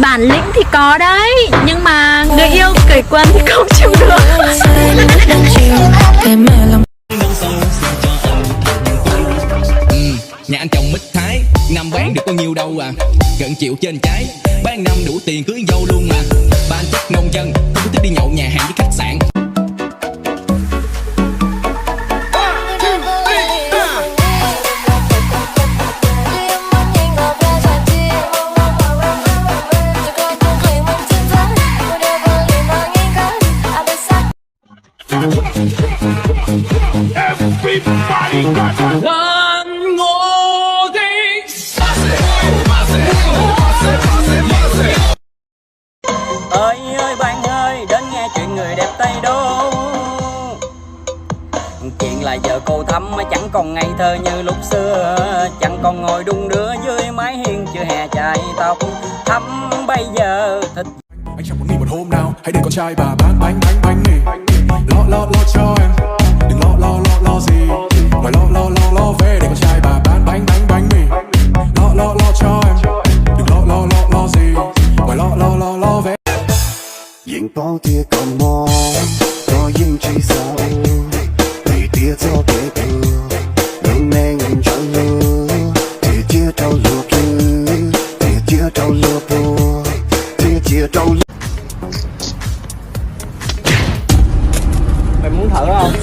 Bản lĩnh thì có đấy, nhưng mà người yêu cởi quần thì không chịu được. Nhà anh chồng mít Thái, năm bán được bao nhiêu đâu à. Gận chịu trên trái, bán năm đủ tiền cưới dâu luôn mà. Ba anh chắc nông dân, không có thích đi nhậu nhà hàng với khách sạn. Everybody got Ơi ơi bạn ơi, đến nghe chuyện người đẹp Tây Đô. Chuyện là giờ cô Thắm chẳng còn ngây thơ như lúc xưa, chẳng còn ngồi đung đưa dưới mái hiên chưa hè chải tóc. Thắm bây giờ thật Anh chẳng muốn nghỉ một hôm nào, hãy để con trai bà bán bánh bánh bánh mì. Lo lo lo cho em, đừng lo lo lo lo gì. Ngoài lo lo lo lo về để con trai bà bán bánh bánh bánh mì. Lo lo lo cho em, đừng lo lo lo lo gì. Ngoài lo lo lo lo về. Yeej paub tias koj mob, koj yeej tsis xav ua, vim tias txoj kev tuag, lub neej ntsawg luag, thiaj cia rau luag khwv, thiaj cia rau luag puag, thiaj cia rau luag. Mày muốn thử không?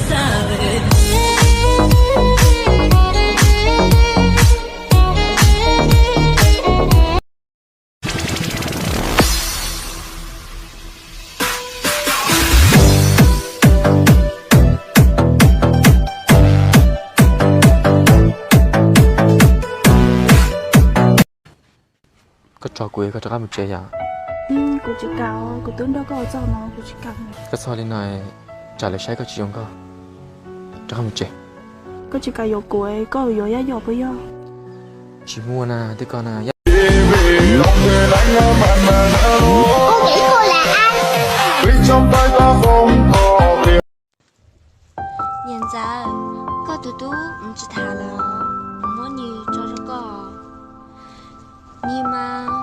Koj tso kuv, koj rov qab mus tsev yom. Kuv tsis kam, kuv twb nrog koj ua txog no, kuv tsis kam. Koj txog li no, tsam lawv saib koj tsis zoo nkauj. Rov qab mus tsev. Koj tsis kam yuav kuv, koj yuav Yaj Yom puas yog? Tsis muaj na, twb koj na. Niam ntxawm, koj tus tub tsis tham lawm, muab nws tso rau koj. Nws mas